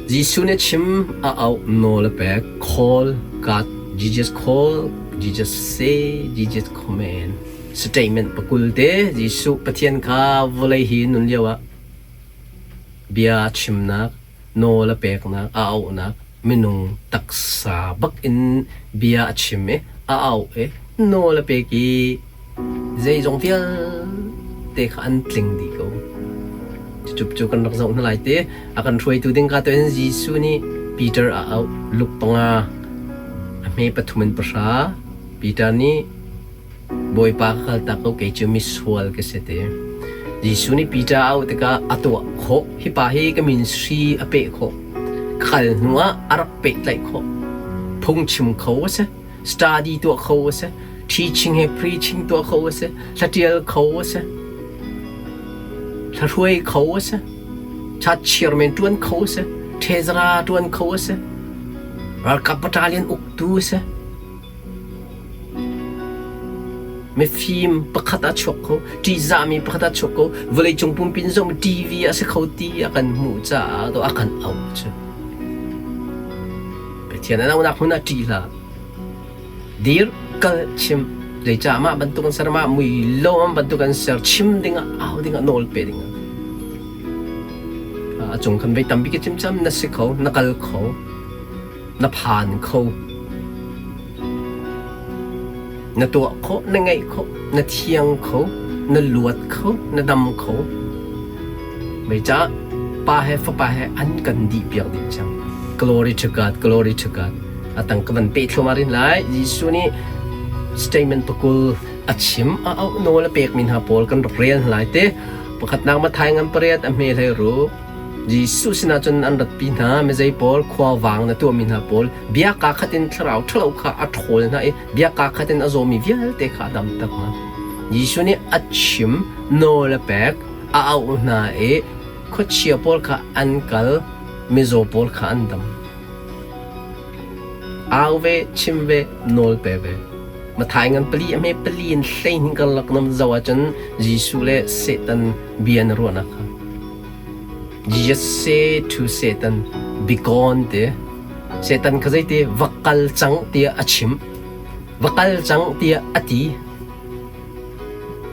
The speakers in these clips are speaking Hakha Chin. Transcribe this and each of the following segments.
Jesuh nih chim a auh nawl a pek. Call God, Jesus call, Jesus say, Jesus command. Statement pakul te Jesuh Pathian kha vawlei hi nun lio ah bia chimnak, nawl a peknak, a auhnak, minung taksa bak in bia a chim i a auh i nawl a pek i zeizong vialte kha an tling dih ko. Cucu cu kan rak zoh hna lai te. A kan hruaitu ding ka tuin Jesuh nih Peter a auh. Luke panga a hme pathum in pahra. Peter nih Bawipa ka kaltak ko kei cu misual ka si ti. Jesuh nih Peter a auh tikah a tuah khawh. Hi pa hi ka ministry a peh khawh. Ka kal hnu ah a rak pehtlaih khawh. Phungchim kho a si. Study tuah kho a si. Teaching he preaching tuah kho a si. Hlatial kho a si. Hlahruai kho a si. Church chairman ṭuan kho a si. Treasurer ṭuan kho a si. Ralkap battalion uktu a si. Mifim pakhat ah chuak kho, ṭihzahmi pakhat ah chuak kho, vawleicung pumpi in zohmi TV a si kho ti a kan hmuh caah a kan auh cu. Pathian an auhnak hmun ah ṭih hlah. Dir, kal, chim. Zeicah mah bantuk an ser, mah mui lo bantuk an ser, chim dingah, au dingah, nawl pe dingah. A cung khan vei tampi ka chim cam, na si kho, na kal kho. Na phan kho. Na tuah khawh, na ngeih khawh, na thiang kho, na luat kho, na dam kho. Zeicah Pa he Fapa he an kan dih piak dih cang. Glory to God, glory to God. A tang ka van peh thluahmah rin lai. Jesuh nih statement pakul a chim a auh nawl a pekmi hna pawl kan rak rel hna lai te. Pakhatnak Matthai ngan pariat a hme hlei ruk. Jesuh sinah cun an ratpi hna. Mizei pawl khuavang na tuahmi hna pawl bia kaa khat in thlarau ṭhalo kha a ṭhawl hna i bia kaa khat in a zawmi vialte kha a damter hna. Jesuh nih a chim, nawl a pek, a auh hna i khuachia pawl kha an kal, mizaw pawl kha an dam. Au ve, chim ve, nawl pe ve. Matthai ngan pali a hme pali in hleihnih karlak nam zoh ahcun Jesuh le Satan bia na ruahnak kha. Jesus say to Satan, Be gone ti. Satan kha zeiti va kal cang tiah a chim. Va kal cang tiah a ti.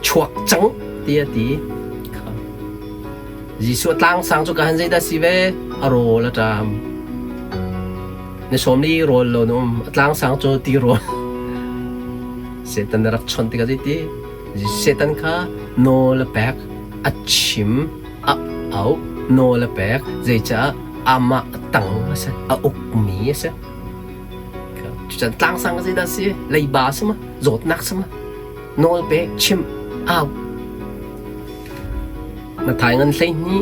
Chuak cang tiah a ti. Jesuh tlang sang cu ka han zeidah si ve? A rawl a ṭam. Ni sawm li rawl lo na um. A tlang sang cu ti rawl. Satan na rak chawnh tikah zeiti? Satan kha nawl a pek, a chim, a auh, nawl a pek, zeicah amah tang a si, a ukmi a si. Cucan tlangsang zeidah si? Leiba si ma? Zawtnak si ma? Nawl pek, chim, au. Na thai ngan 12,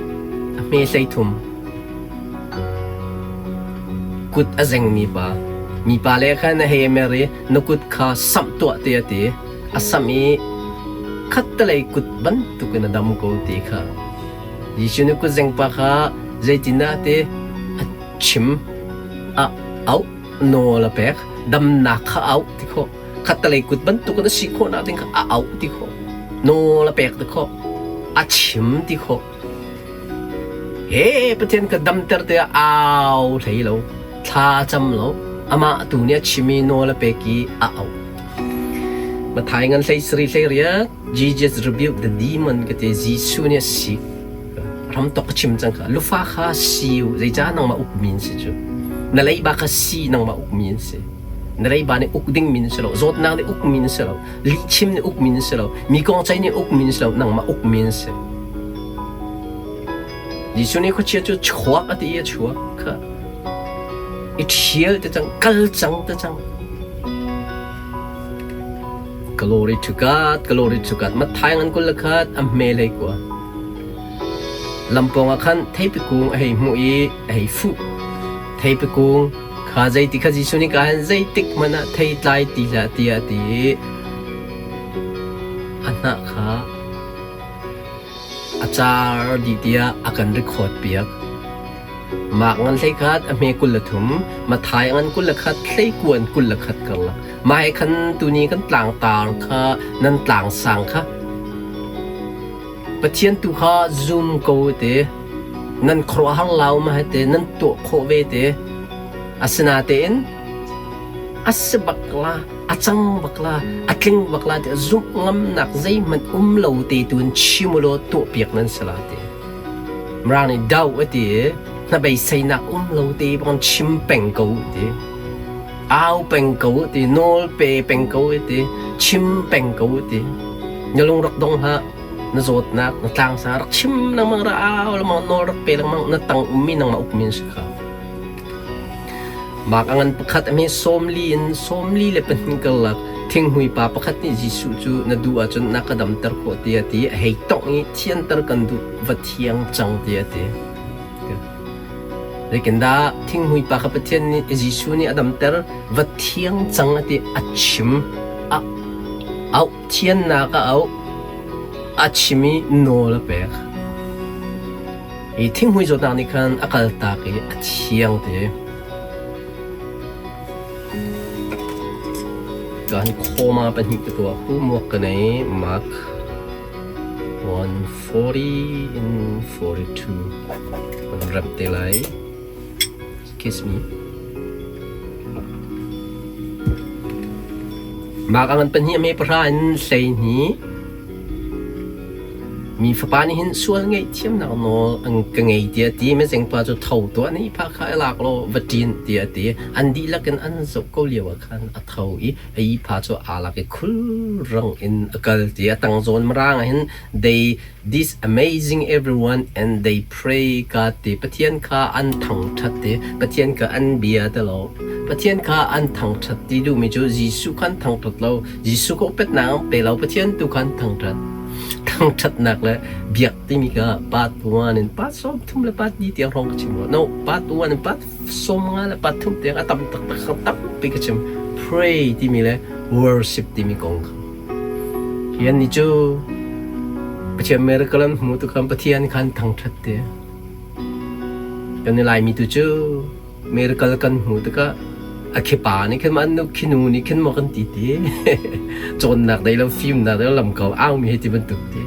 a hme 13. Kut a zengmi pa. Mipa le khan a hei mer i na kut kha samh tuah te a ti. A samh i khattelei kut bantukin a dam ko ti kha. Jesuh nih kutzengpa kha zeitindah a ti? A chim, a auh, nawl a pek, damnak kha a auh ti khawh. Khattelei kut bantukin a si khawhnak ding kha a auh ti khawh. Nawl a pek ti khawh. A chim ti khawh. He Pathian ka damter tiah au hlei lo, thla cam lo, amah tu nih a chim i nawl a pek i a auh. Matthai ngan hlei sari hlei riat, Jesus rebuked the demon ka ti Jesuh nih a sik. Ram tok a chim cang kha. Lufa kha siu, zeicah nangmah ukmi an si cu. Na leiba kha si nangmah ukmi an si. Na leiba nih uk dingmi an si lo, zawtnak nih ukmi an si lo, lihchim nih ukmi an si lo, mi kong cei nih ukmi an si lo, nangmah ukmi an si. Jesuh nih khuachia cu chuak a ti i a chuak kha. I ṭhial te cang, kal cang te cang. Glory to God, glory to God. Matthai ngan kul le khat a hme hlei kua. Lampawng ah khan theipi kung a hei hmuh i a hei fuh. Theipi kung kha zeiti kha Jesuh nih ka hin zeitik hmanh ah thei tlai ti hlah tiah a ti i a hnah kha A car dih tiah a kan record piak. Mark ngan 11 a hme 23, Matthai ngan 21 hleikuan 21 karlak. Mah he khan tuni kan tlangtar kha nan tlangsang kha Pathian tu kha zum ko te. Nan khuaruahhar lau ma hei ti, nan tuah khawh ve ti. Asinatein a si bak la, a cang bak la, a tling bak la tiah zumh ngamnak zeihmanh um lo te tu in chim ulaw tuahpiak nan si la ti. Mirang nih do a ti i hnabeiseinak um lo te bang chim peng ko ti. Au peng ko ti, nawl pe peng ko ti, chim peng ko ti. Na lung rak dong hlah. Na zawtnak, na tlangsa rak chim lengmang ra au lengmang nawl rak pe lengmang na tang ummi nangmah ukmi na si kha. Mark a ngan pakhat a hme 42 in 42 karlak thinghmui pa pakhat nih Jesuh cu na duh ahcun na ka damter khawh tiah a ti. A hei tongh i thianter kan duh, va thiang cang tiah a ti. Zeitindah thinghmui pa kha Pathian nih Jesuh nih a damter, va thiang cang a ti a chim. A auh thiannak a auh, a chim i nawl a pek. Hi thinghmui zawtnak nih khan a kaltak i a thiang te. Kan khawma pahnih ka tuah hu muak ka nei Mark 140 in 42 kan rem te lai. Kiss me. Mark a ngan pahnih a me pahra in 12 Mi fapa nih hin sual ngaihthiamnak nawl an ka ngei tiah a ti. Mizengpa cu tho tuah na ihphah kha i lak law va ṭin tiah a ti. An dihlak in an zoh ko lio ah khan a tho i a ihphah cu aa lak i khulrang in a kal ti a tang zawn mirang ah hin they this amazing everyone and they pray God ti Pathian kha an thangṭhat ti Pathian kha an bia ti lo Pathian kha an thangṭhat ti duhmi cu Jesuh kha an thangṭhat lo Jesuh ka upatnak an pe lo Pathian tu kha an thangṭhat. Thangṭhatnak le biak timi kha part 1 in part 30 le part 2 tiang hrawng ka chim rua. No, part 1 in part 50 le part 3 tiang a tam taktak kha tampi ka chim. Pray timi le worship timi kong kha. Hi an ni cu Pathian miracle an hmu tu khan Pathian khan thangṭhat te. Kan i Laimi tu cu miracle kan hmuh tikah a khipa nih khin maw an nu khinu nih khin maw kan ti ti cawnnak dei lo fimnak dei lo lam ko au mi hei ti bantuk ti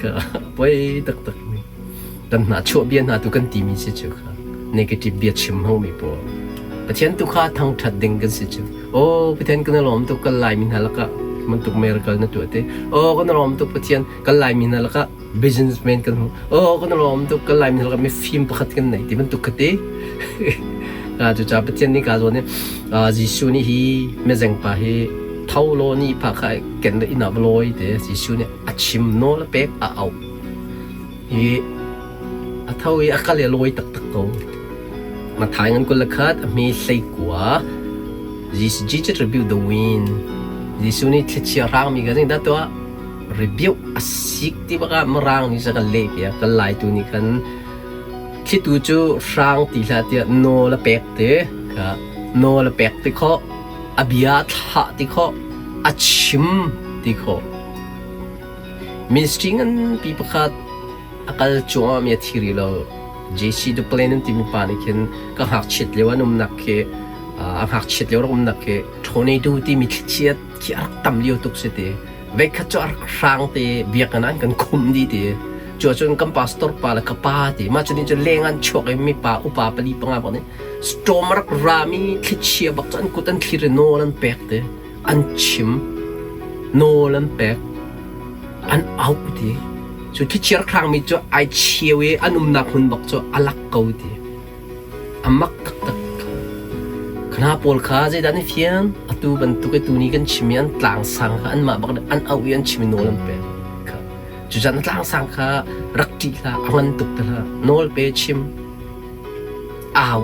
ka poi taktak mi kan hna chuah bia hna tu kan ti mi si cu kha negative bia chim hmang mi pawl Pathian tu kha thangthat ding kan si cu oh Pathian kan lawm tuk kan lai mi hna lakah bantuk miracle na tuah te oh kan lawm tuk Pathian kan lai mi hna lakah businessman kan hmu oh kan lawm tuk kan lai mi mi fim pakhat kan nei ti bantuk kha te ka cu ca pathian nih ka zawn Jesuh nih hi mezeng pa hi tho law ni pha kha ken le inn ah va lawi te Jesuh nih a chim nawl a pek a auh hi a tho i a kal i a lawi taktak ko Mathai ngan kul le khat a hme hlei kua Jesus rebuke the wind Jesuh nih thlichia hrangmi ka zing dah tuah rebuke a sik ti bak ah Mirang nih kan leh piak kan Laitu nih khan thlitu cu hrang ti hlah tiah nawl a pek te kha nawl a pek ti khawh a bia a thlah ti khawh a chim ti khawh ministry nganpi pakhat a kal cuahmah mi a thi rih lo JC Duplain an timi pa nih khin ka ngakchiat lio an umnak khi a ngakchiat lio rak umnak khi tornado timi thlichia khi a rak tam lio tuk si ti Veikhat cu a rak hrang te biakinn ah an kan khumh dih ti. Cu ahcun kan pastor pa le ka pa ti. Mah cu nih cun leng an chuak i mipa upa pali panga bak nih storm a rak rami thlichia bak cu an kut an thlir i nawl an pek ti. An chim. Nawl an pek. An auh ti. Cu thlichia rak hrangmi cu ai cheu i an umnak hmun bak cu a lak ko ti. A mak taktak. Khana pawl kha zeidah an i fian? Atu bantuk i tuni kan chim i an tlangsang kha anmah bak nih an auh i an chim i nawl an pek. Kha. Cucaah na tlangsang kha rak ṭih hlah, a ngan tuk te hlah. Nawl pe chim. Au.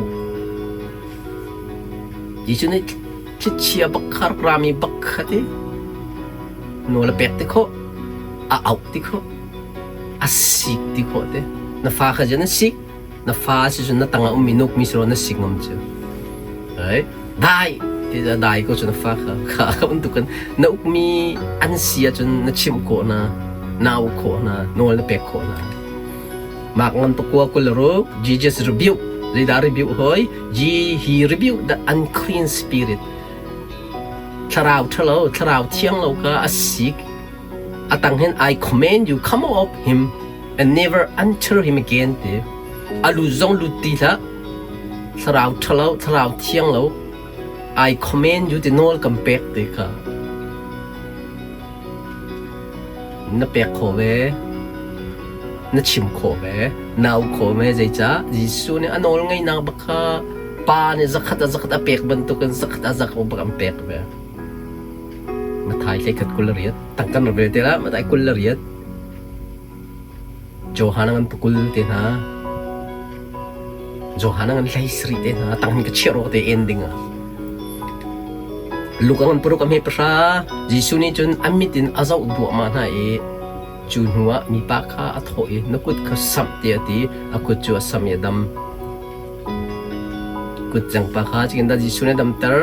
Jesuh nih thlichia bak kha rak rami bak kha ti nawl a pek ti khawh, a auh ti khawh, a sik ti khawh te. Na fa kha zian na sik? Na fa si cun na tangah ummi nukmi si na sik ngam cu. Right? Dai ti dai ko cu na fa kha kha ka bantukin na ukmi an si ahcun na chimh khawh hna, na auh khawh hna, nawl na pek khawh hna. Mark ngan pakua 26 Jesus rebuke zeidah rebuke hoi? He rebuke the unclean spirit. Thlarau ṭhalo, thlarau thiang lo kha a sik. A tang hin I command you come out of him and never enter him again ti. A lut zong lut ti hlah. Thlarau ṭhalo, thlarau thiang lo, I command you ti nawl kan pek ti kha na pek khawh ve, na chim khawh ve, na auh khawh ve. Zeicah Jesuh nih a nawl ngeihnak bak kha Pa nih zakhat a zakhat a pek bantukin zakhat a zakhat bak an pek ve. Mathai hlei khat 28 tangkan rak rel te la Mathai 28 Johan ngan pakul te hna Johan ngan hlei sarih te hna tang hin ka chiah rawk te en ding ah Luka ngan paruk a hme pahra Jesuh nih cun a mit in a zoh duahmah hna i cu hnu ah mipa kha a thawh i na kut kha samh tiah a ti a kut cu a samh i a dam Kutcangpa kha zeitindah Jesuh nih a damter?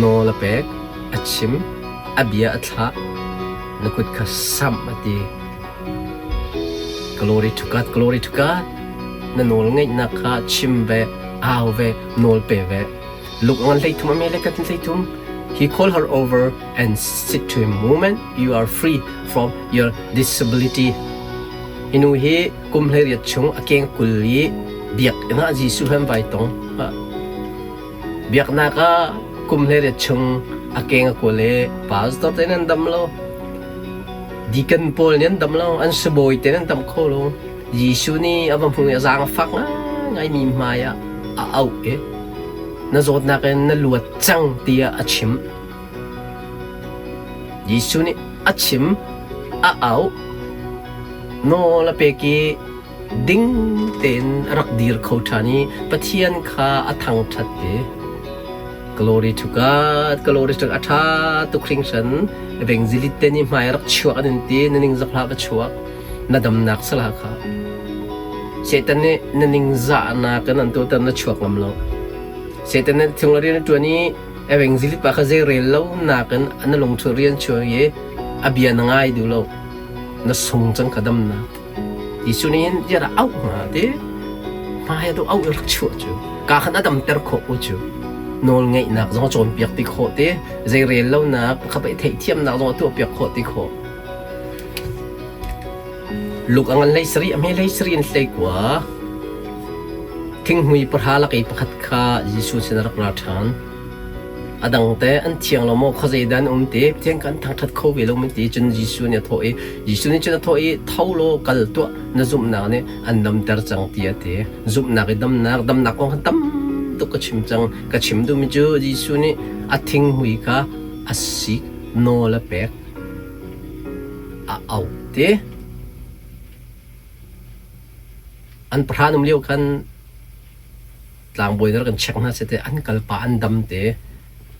Nawl a pek, a chim, a bia a thlah, na kut kha samh a ti. Glory to God, glory to God. Na nawl ngeihnak kha chim ve, au ve, nawl pe ve. Luk ngan 33 a me le kan 33. He called her over and said to him, Woman, you are free from your disability. Hi nu hi kum 18 chung a keng 20 i biakinn ah Jesuh he an vai tong. Biaknak ah kum 18 chung a keng a kawl i pastor te nan dam lo. Deacon pawl nih an dam lo, an sibawi te nan dam kho lo. Jesuh nih a va hmu i a zaang a fak ngaingai mi hmai ah a auh i na zawtnak in na luat cang tiah a chim. Jesuh nih a chim, a auh, nawl a pek i ding tein a rak dir kho ṭhan i Pathian kha a thangṭhat i Glory to God, glory to God, a ṭha tuk hringhran. Evangelist te nih hmai rak chuak an in ti, na ningzak hlah va chuak, na damnak sala kha. Satan nih na ningzahnak in an tuahter na chuak ngam lo. Satan nih thing rian a ṭuan i evangelist pa kha zei rel lo nakin na lungchung rian chuak i a bia na ngai duh lo. Na sung cang kha damnak. Jesuh nih hin tiah dah auh hnga ti hmai ah auh rak chuah cu ka khan a damter khawh ko cu nawl ngeihnak zong a cawnpiak ti khawh ti zei rel lonak kha pei theihthiamnak zong a tuahpiak khawh ti khawh Luk a ngan hlei sarih a hme hlei sarih in hlei kua thinghmui pahra lak i pakhat kha Jesuh sin a rak ra ṭhan. A dang teh an thiang lo maw? Khuazei dah an um ti? Pathian kan thangṭhat kho ve lo maw ti? Cun Jesuh nih a thawh i, Jesuh nih cun a thawh i, Tho law kal tuah, na zumhnak nih an damter cang tiah a ti. Zumhnak i damnak, damnak kong kha tam tuk ka chim cang. Ka chim duhmi cu Jesuh nih a thinghmui kha a sik, nawl a pek, a auh ti. An pahra an um lio khan Tlangbawi nih rak kan check hna seh ti an kal pah an dam te.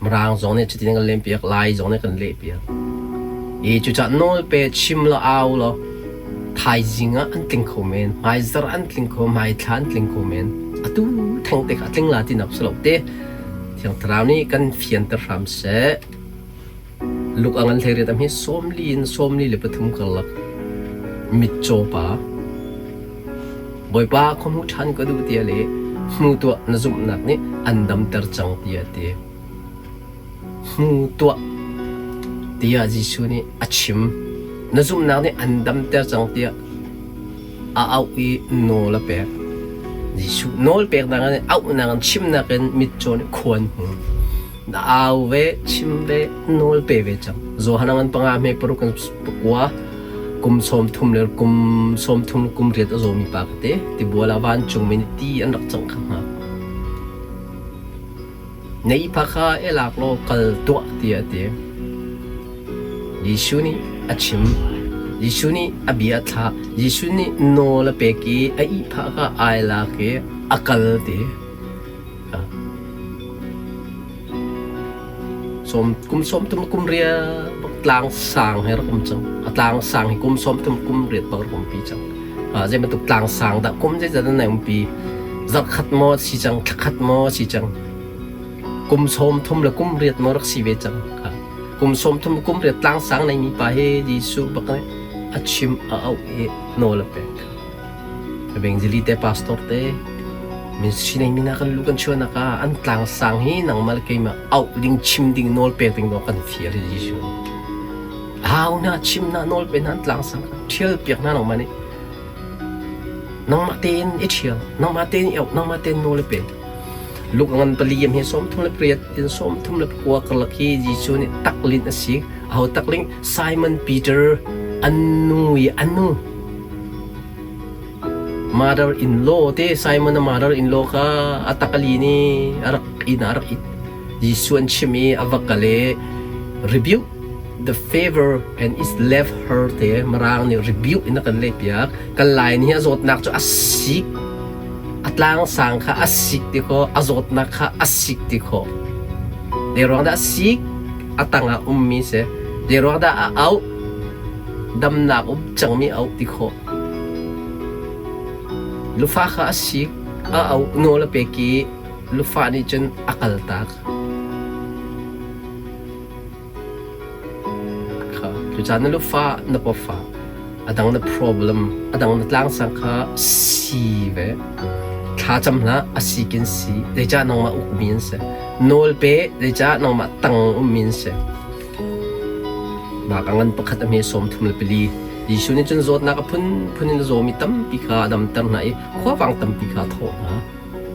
Mirang zong nih cutin kan lempiak, Lai zong nih kan lehpiak. I cucaah nawl pe chim law au law thaizing ah an tling kho men, hmaizarh an tling kho, hmaithla an tling kho men. Atu theng te kha a tling la tinak si lo te. Thiang Thlarau nih kan fianter hram seh. Luk a ngan 18 a hme 40 in 43 karlak mitcaw pa Bawipa khua hmu ṭhan ka duh tiah le hmu tuah na zumhnak nih an damter cang tiah a ti. Hmu tuah tiah Jesuh nih a chim. Na zumhnak nih an damter cang tiah a auh i nawl a pek. Jesuh nawl peknak in auhnak in chimnak in mitcaw nih khua an hmu. Na au ve, chim ve, nawl pe ve cang. Johan ngan panga hme paruk in pakua kum 30 le kum 30 kum riat a zawmi pa ka te tibual ah vancung mi nih ti an rak cangh kha hnga. Na ihphah kha e lak law kal tuah tiah a ti. Jesuh nih a chim. Jesuh nih a bia a thlah. Jesuh nih nawl a pek i a ihphah kha ai lak i a kal ti. Kum 30 kum riat bak tlang sang he rak um cang. A tlang sang hi kum 30 kum riat bak rak umpi cang. Zei bantuk tlang sang dah kum zeizat an umpi. Zarh khat maw si cang, thla khat maw si cang. Kum 30 le kum riat maw rak si ve cang. Kum 30 kum riat tlang sang nei mi pa hi Jesuh bak nih a chim a auh i nawl a pek. Evangelist te pastor te ministry nei mi hna kan lu kan chuahnak ah an tlang sang hi nangmah le keimah auh ding chim ding nawl pek ding dawh kan fial hi Jesuh. Au na chim na nawl pe na an tlang sang thial piak hna nangmah nih. Nangmah tein i ṭhial, nangmah tein i auh, nangmah tein nawl i pe. Luke ngan pali hi 38 in 39 karlak hi Jesuh nih taklinh a si. Aho takling? Simon Peter an nu i a nu. Mother in law te Simon a mother in law kha a takali ni a rak inn ah a rak it. Jesuh an chim i a va kal i rebuke the favor and is left her te Mirang nih rebuke in a kan leh piak. Kan lai ni a zawtnak cu a sik. A tlang sang kha a sik ti kho, a zawtnak kha a sik ti kho. Zei ruang dah a sik? A tang ah ummi si. Zei ruang dah a auh? Damnak um cangmi auh ti khawh. Lufa kha a sik, a auh, nawl a pek i lufa nih cun a kaltak. Kha cucaah na lufa na pawfa a dang na problem a dang na tlangsang kha si ve. Thlacam hlah a si kin si zeicah nangmah ukmi an si. Nawl pe zeicah nangmah tang ummi an si. Mah ka ngan pakhat a hme 34. Jesuh nih cun zawtnak a phunphun in a zawmi tampi kha a damter hna i khuavang tampi kha a thawh hna.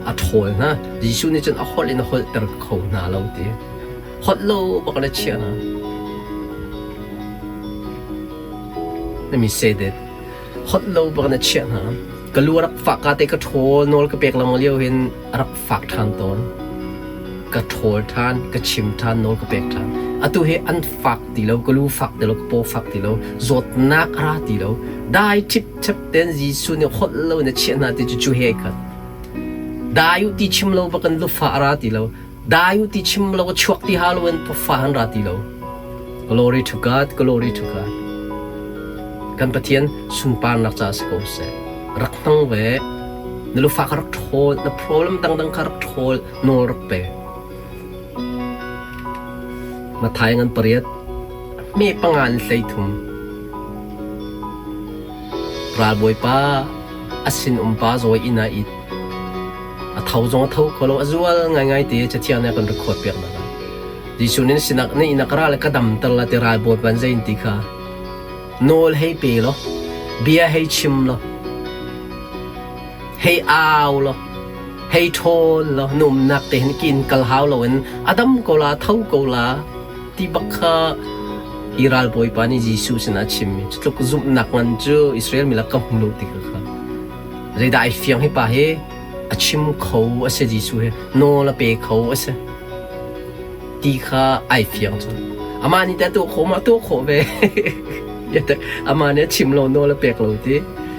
A ṭhawl hna. Jesuh nih cun a holh in a holhter kho hna lo ti. Holh lo bak in a chiah hna. Let me say that. Holh lo bak in a chiah hna. Ka lu a rak fak ka te ka ṭhawl nawl ka pek lengmang lio hin a rak fak ṭhan tawn. Ka ṭhawl ṭhan, ka chim ṭhan, nawl ka pek ṭhan. Atu hi an fak ti lo, ka lu fak ti lo, ka paw fak ti lo, zawtnak a ra ti lo. Dai ṭhipṭhep tein Jesuh nih holh lo in a chiah hna ti cu cu he ai khat. Dai u ti chim lo bak in lufa a ra ti lo. Dai u ti chim lo, chuak ti ha lo in pawfa an ra ti lo. Glory to God, glory to God. Kan Pathian sunparnak ca si ko seh. Rak hmang ve. Na lufa kha rak ṭhawl, na problem dangdang kha rak ṭhawl, nawl rak pe. Mathai ngan pariat, hme panga in hlei thum. Ralbawipa a sinum pa zawi inn ah it. A tho zong a tho kho lo, a zual ngaingai te Cathiang nih a kan record piak nak ah. Jesuh nih sinak na inn ah ka ra le ka damter la ti ralbawi ban zei in ti kha nawl hei pe law, bia hei chim law, hei au law, hei ṭhawl law, na umnak te hin kin kal hau loin a dam ko la, tho ko la ti bak kha hi ralbawipa nih Jesuh sinah a chimmi cu tluk zumhnak ngan cu Israel mi lak ka hmu lo ti kha kha. Zeidah ai fiang hi pa hi a chim kho a si Jesuh hi nawl a pe kho a si ti kha ai fiang cu. Amah nih teh tuah khawh ma tuah khawh ve. Amah nih a chim lo nawl a pek lo ti.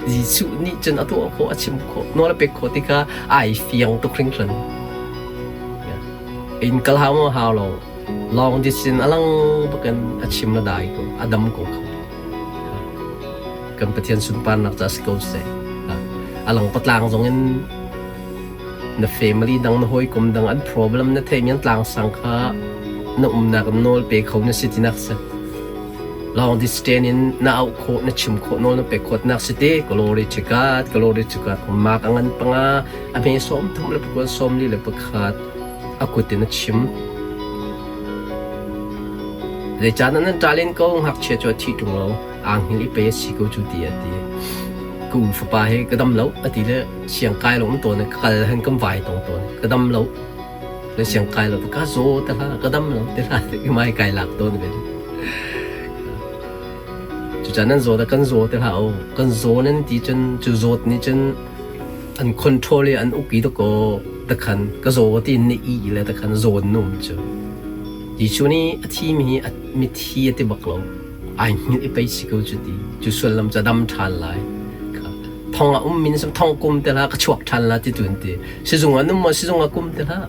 Jesuh nih cun a tuah khawh a chim khawh nawl a pek khawh ti kha ai fiang tuk hringhran. Inn kal hau maw hau lo long distance a lang bakin a chim la dai ko a dam ko kha. Kan Pathian sunparnak ca si ko seh. A lang patlang zong in na family dang na hawikom dang an problem na theimi an tlangsang kha na umnak nawl pe kho na si tinak si. Long distance in na auh khawh na chim khawh nawl na pek khawh nak si te glory to God glory to God mak a ngan panga a hme 33 le pakua 41 a kut in a chim. Zeicahtiah nan ṭalin ko ngakchia cu a thi ṭung lo, aa hngilh i pei a si ko cu ti a ti. Ka u fapa hi ka dam lo a ti le siang kai lo um tawn i ka kal han kan vai tong tawn. Ka dam lo le siang kai lo ka zaw te hlah ka dam lo te hlah mai kai lak tawn ve. Cucaah nan zaw da kan zaw te hlah o. Kan zaw nan ti cun cu zawt nih cun an control i an uk i dakaw takhan ka zaw ti in na i le takhan zawn num cu. Jesuh nih a thimi hi a mithi a ti bak lo. Ai hngilh i pei si ko cu ti. Cu sullam cu a dam ṭhan lai. Thong ah um min sam thong kum te hlah ka chuak ṭhan la ti tu an ti. Sizung ah num maw sizung ah kum te hlah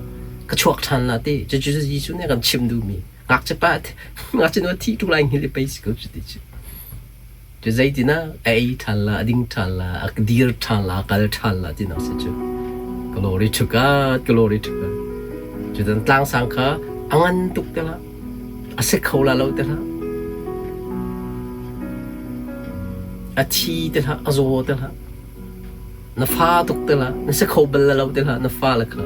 ka chuak ṭhan la ti. Cucu Jesuh nih a kan chimh duhmi. Ngakchia pa ngakchia nu a thi ṭung lai hngilh i pei si ko cu ti cu. Cu zeitinah a ei ṭhan la, a ding ṭhan la, a dir ṭhan la, a kal ṭhan la tinak si cu. Glory to God, glory to God. Cu dan tlangsang kha a ngan tuk te la, a si kho la lo te hlah. A thi te hlah, a zaw te hlah. Na fa tuk te hlah, na si kho bal la lo te hlah, na fa le kha.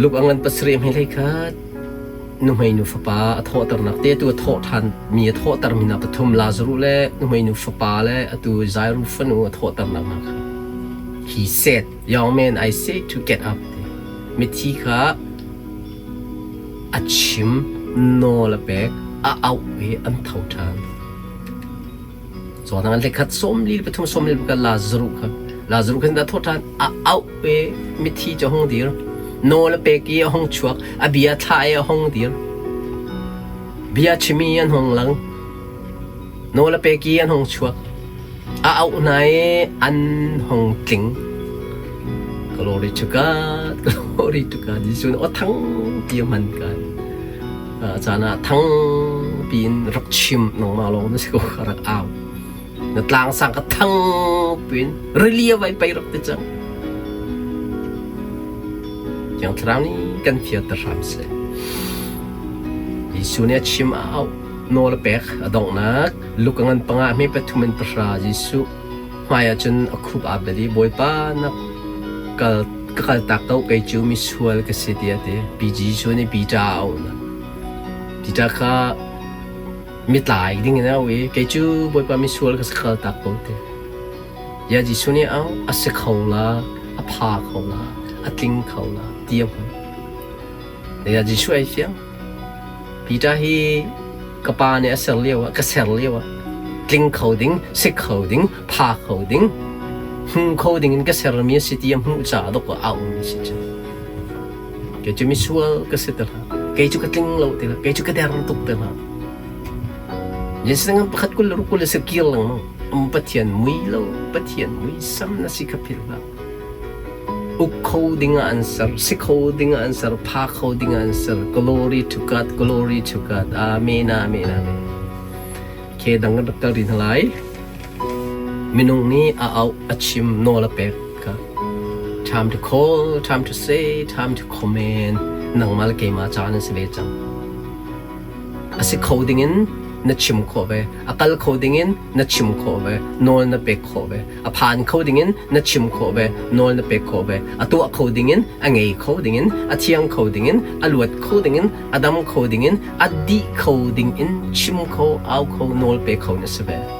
Luk a ngan pasarih hmei hlei khat. Nuhmeinu fapa a thawhternak te atu a thawh ṭhan mi a thawhter mi hna pathum Lazaruh le nuhmeinu fapa le atu Jairu fanu a thawhternak hna kha he said, young man, I say to get up. Mithi kha a chim nawl a pek a auh i an tho ṭhan. Cawhnang an hlekhat 43 44 Lazaruh kha Lazaruh khan dah thawh ṭhan a auh i mithi cu a hung dir nawl a pek i a hung chuak a bia thlah i a hung dir bia chim i an hung lang nawl a pek i an hung chuak a auh hna i an hung tling glory to God glory to God Jesuh nih aw thang ti a hman kan caan ah thangpi in rak chim nangmah lawng na si ko ka rak au na tlang sang ka thangpi in rili a vai pei rak ti cang Thiang Thlarau nih kan fianter hram seh. Jesuh nih a chim a auh nawl a pek a donghnak Luka ngan panga hme pathum in pahra Jesuh hmai ah cun a khup aa bel i Bawipa na kal ka kaltak ko kei cu misual ka si tiah a ti. Pi Jesuh nih Peter a auh hna. Peter kha mitlai ding in a auh i kei cu Bawipa misual ka si kaltak ko ti. Ya Jesuh nih a auh a si kho la, a pha kho la, a tling kho la ti a hmu. Ya Jesuh ai fiang. Peter hi ka pa nih a ser lio ah ka ser lio ah tling kho ding, si kho ding, pha kho ding, hmu kho ding in ka sermi a si ti a hmuh caah dawk a aumi si cu. Kei cu misual ka si ti hlah. Kei cu ka tling lo ti hlah. Kei cu ka der tuk ti hlah. Yin pakhat kul le ruk kul le si kir lengmang. Um Pathian mui lo, Pathian muisam na si kha philh hlah. Uk kho dingah an ser, si kho dingah an ser, pha kho dingah an ser. Glory to God, glory to God. Amen, amen, amen. Ke dang kan rak kal rih hna lai. Minung nih a auh, a chim, nawl a pek kha. Time to call, time to say, time to command. Nangmah le keimah caan an si ve cang. A si kho dingin na chim khawh ve. A kal kho dingin na chim khawh ve. Nawl na pek khawh ve. A phan kho dingin na chim khawh ve. Nawl na pek khawh ve. A tuah kho dingin, a ngei kho dingin, a thiang kho dingin, a luat kho dingin, a dam kho dingin, a dih kho dingin chim kho, au kho, nawl pe kho na si ve.